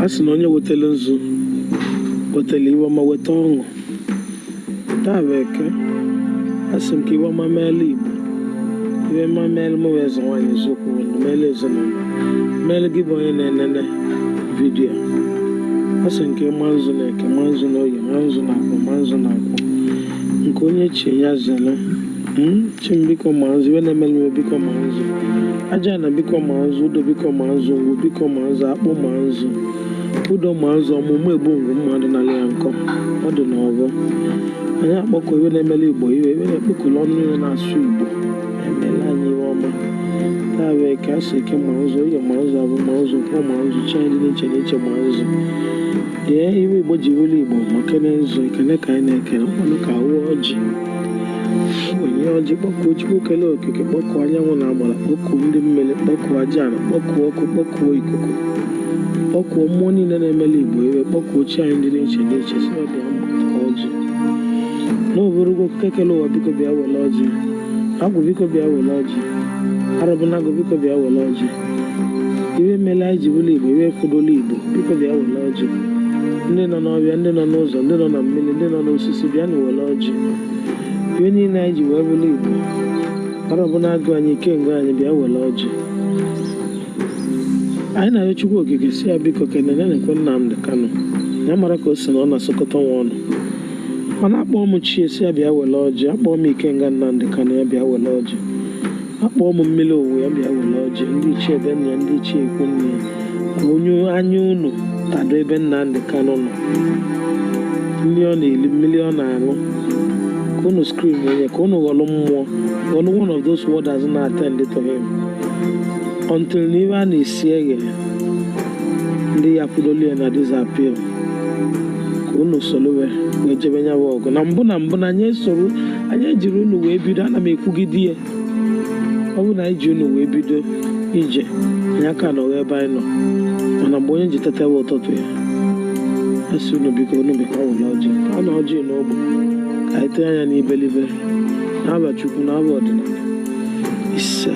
A sị na onye wetara nzu wetara iwe ọma, weta ọṅụ. Taa bụ Eke. A sị m ka iwe ọma meela Igbo, iwe ọma meela mụ bụ eze nwaanyị eziokwu ndụ, meela ezinụlọ, meela gị bụ onye na-enene video. A sị nke ma nzu na Eke, ma nzu na Oye, ma nzu na Akwụ, ma nzu na Akwụ, nke onye chi ya zere. Chim, biko ma nzu, iwe na-emelu iwe, biko ma nzu, aja na, biko ma nzu, udo, biko ma nzu, ngwu, biko ma nzu, akpụ ma nzu, udo ma nzu, ọmụmụ egbu ngwu mmadụ nala ya nkọ ọ dị n'ọbọ. Anyị akpọkọ iwe na-emelu Igbo, iwe iwe na-ekpokọrọ ọnụ niile na-asụ Igbo emela anyị iwe ọma. Taa bụ Eke. Asị Eke ma nzu, Oye ma nzu, Abụ ma nzu, Nkwọ ma nzu, chi anyị dị n'iche n'iche ma nzu. Ee, iwe Igbo ji welu Igbo ma kene nzu. Ekene ka anyị na-ekene mkpanụ ka awụ ọjị, ogbenye ọjị, kpọkuo Chukwu, kele okike, kpọkuo anyanwụ na agbara, kpọkuo ndị mmiri, kpọkuo aja ala, kpọkuo ọkụ, kpọkuo ikuku, kpọkuo mmụọ niile na-emeli Igbo iwe, kpọkuo chi anyị dị n'iche n'iche, si ọ bịa ka ọjị n'oborugo. Okike kele ụwa, biko bịa wele ọjị. Agwụ, biko bịa wele ọjị. Arọbụnagụ, biko bịa wele ọjị. Iwe mele anyị ji bụrụ Igbo, iwe kwudola Igbo, biko bịa wele ọjị. Ndị nọ n'ọbịa, ndị nọ n'ụzọ, ndị nọ na mmiri, ndị nọ n'osisi, bịa na wele ọjị. Iwe niile anyị ji wee bụrụ Igbo, arọbụnagụ anyị, ikenga anyị, bịa wele ọjị. Anyị na-arịọ Chukwu Okike, si ya biko kenene na-ekwe Nnamdị Kanụ ya mara ka o si na ọ na Sokoto nwa ọnụ. Mana akpọọ m chi, si ya bịa wele ọjị. Akpọọ m ikenga Nnamdị Kanụ, ya bịa wele ọjị. Akpọọ m mmiri owu, ya bịa wele ọjị. Ndị ichie ebe nna ya, ndị ichie ikwu nne ya, onye anya unu tado ebe Nnamdị Kanụ nọ, nri ọ na-eli, mmiri ọ na-aṅụ, ka unu screen onye, ka unu ghọrọ mmụọ, ghọrọ one of those warders na-attend to him until na ibe a na-esi eghe ndị ya kwudolu ya na disappear, ka unu solowe wee jebe nyawa ọgụ. Na mbụ na mbụ na anyị esoro, anyị ejiri unu wee bido. Ana m ekwugide ya, ọ bụrụ na anyị ji unu wee bido ije, anyị aka nọghị ebe anyị nọ. Mana mgbe onye ji tetewa ụtụtụ ya, a sị unu biko, unu bịakwa were ọjị ka na ọjị n'ogbe, ka anyị tee anya n'ibelibe n'aba Chukwu, n'aba ọdịnala. Ise.